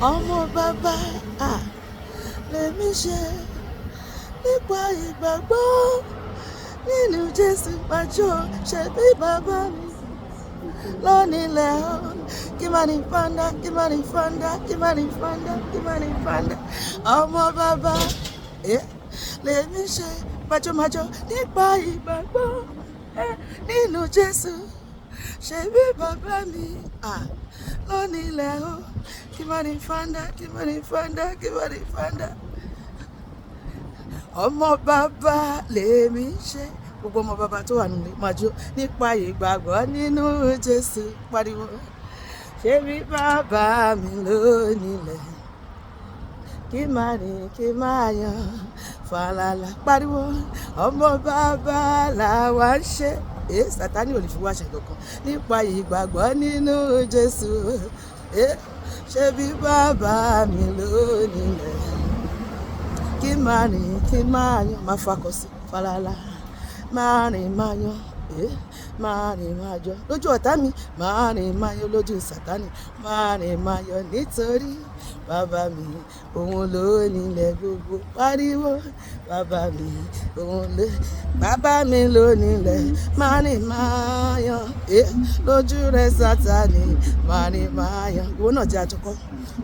Ọmọ bàbá à lèmi ṣe nípa ìgbàgbọ́ nínú Jésù pàjọ ṣe bí bàbá mi lónílẹ̀ o. Kí má ní fanda, kí má ní fanda, kí má ní fanda, kí má ní fanda. Ọmọ bàbá lèmi ṣe májọ́májọ́ nípa ìgbàgbọ́ nínú Jésù ṣe bí bàbá mi lónílẹ̀ o. Kí má ní fanda, kí má ní fanda, kí má ní fanda. Ọmọ bàbá lèmi ṣe. Gbogbo ọmọ bàbá tó wà nílé máa jó nípa ìgbàgbọ́ nínú Jésù, pariwo ṣé bí bàbá mi lónílẹ̀, kí máa rìn kí máa yan fàlàlà, pariwo ọmọ bàbá làwa ń ṣe. Sátánì ò lè fi wá ṣe kankan nípa ìgbàgbọ́ nínú Jésù. Ṣé bí bàbá mi lónílẹ̀, kí máa rìn kí máa yan, máa fakọ sí falala, máa rìn máa yan, máa rìn máa jọ lójú ọ̀tá mi, máa rìn máa yan lójú Sátánì, máa rìn máa yan nítorí bàbá mi òun ló nílẹ̀ gbogbo, pariwo bàbá mi òun ló, bàbá mi ló nílẹ̀, máa rìn máa yan, lójú rẹ̀ Sátánì, máa rìn máa yan. Ìwọ náà jẹ́ àjọkọ́.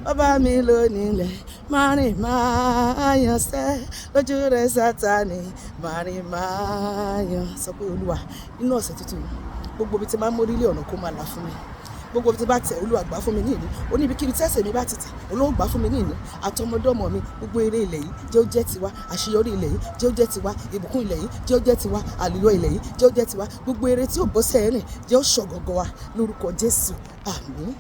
Bàbá mi ló nílẹ̀, máa rìn máa yan sẹ́ lójú rẹ̀ Sátánì, máa rìn máa yan. Sọ pé Olúwa, nínú ọ̀sẹ̀ tuntun yìí, gbogbo ibi tí máa ń mórí lé ọ̀nà kó máa là fún mi. Gbogbo ibi tí bá tẹ̀, Olúwa gbà fún mi ní ìní. Ó ní ibikíbi tí ẹsẹ̀ mi bá ti tẹ̀, Olúwa gbà fún mi ní ìní. Àtọmọdọ́mọ mi, gbogbo eré ilẹ̀ yìí jẹ́ ó jẹ́ tiwa. Àṣeyọrí ilẹ̀ yìí jẹ́ ó jẹ́ tiwa. Ìbùkún ilẹ̀ yìí jẹ́ ó jẹ́ tiwa. Àlùyọ ilẹ̀ yìí jẹ́ ó jẹ́ tiwa. Gbogbo eré tí ó bọ́ sẹ́yìn rìn jẹ́ ó ṣọ̀gọ̀gọ̀ wa lórúkọ Jésù. Àmín.